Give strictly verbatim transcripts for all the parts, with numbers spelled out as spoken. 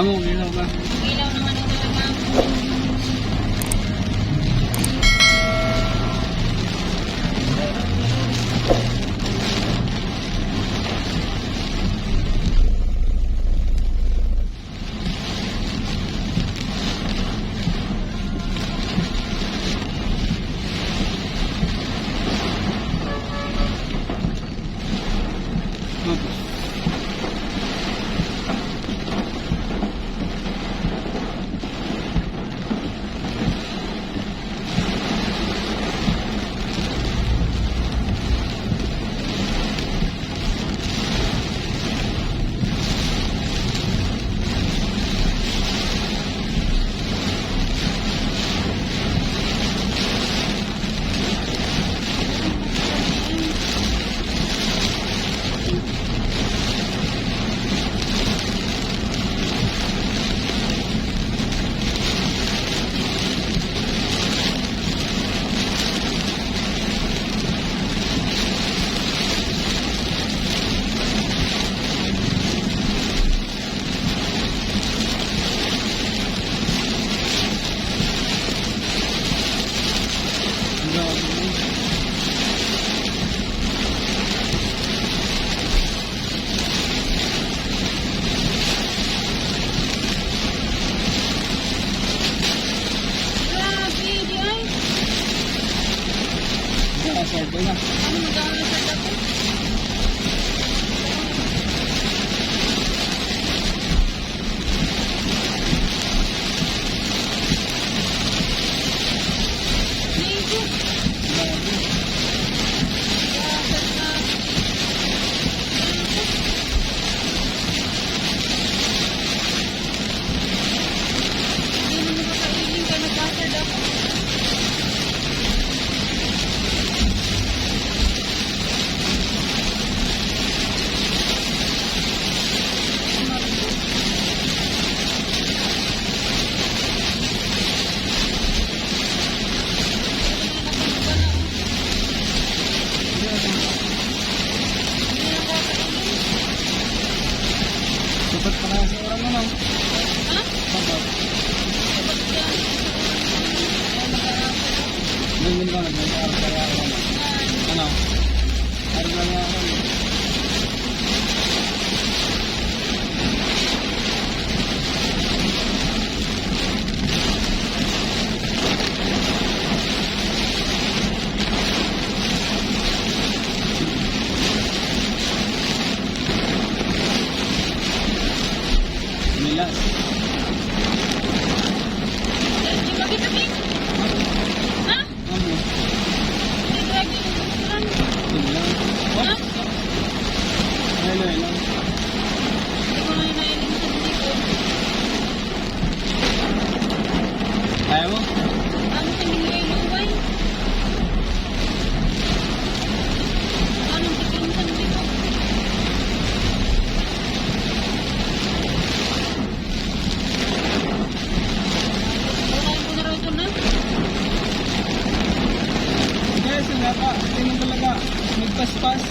Ang ilaw na. Ilaw naman ang dalawa. Grabe, di ay. Ano, mag-aano sa dako? Sapat pa na sa oras, ano? Ha? Sapat. Sapat yan. Ganyan ba? May araw kaya ako, ano? Ano? Araw kaya ako, ano? Milas. Ha? Ano? Sige lang. Ha? Hello, hello. Ayaw mo? Ano sa mga iluway? Anong tikim sa dito? Wala yung punaroto na. Guys, wala pa. Hindi mo talaga. Nagpaspas.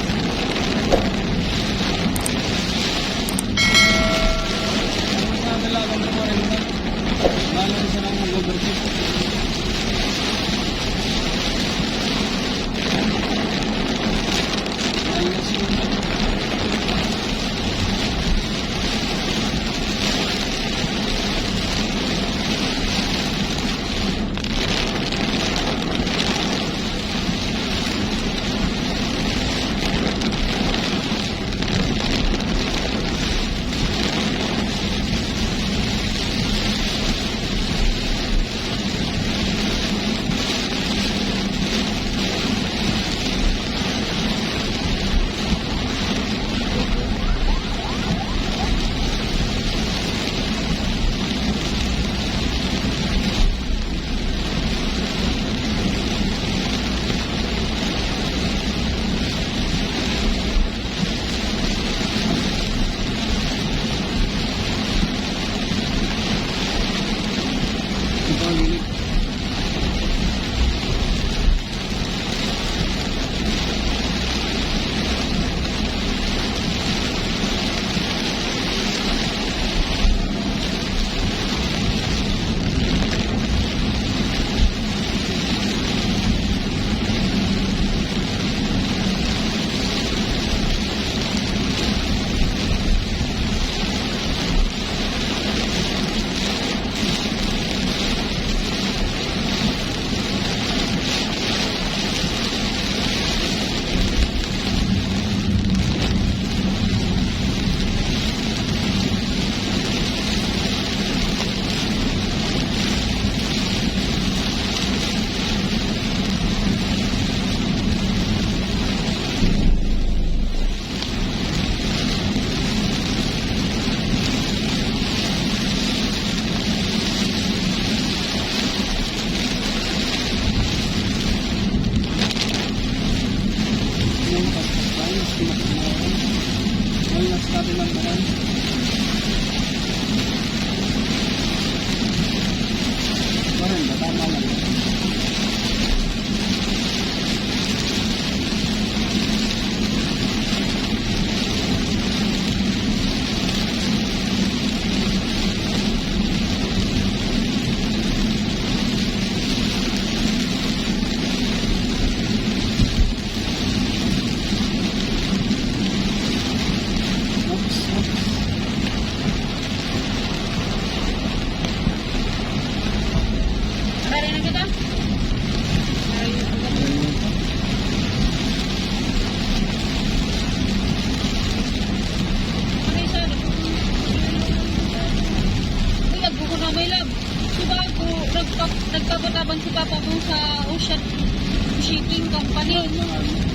Sabi lang naman. Marin, tama lang. Oops, oops. Aray na kita. Aray na kita. Aray, sa, uy, agbo ko na, my love. Subago, nagpa-, nagpapataban si Papa mo sa ocean shipping company.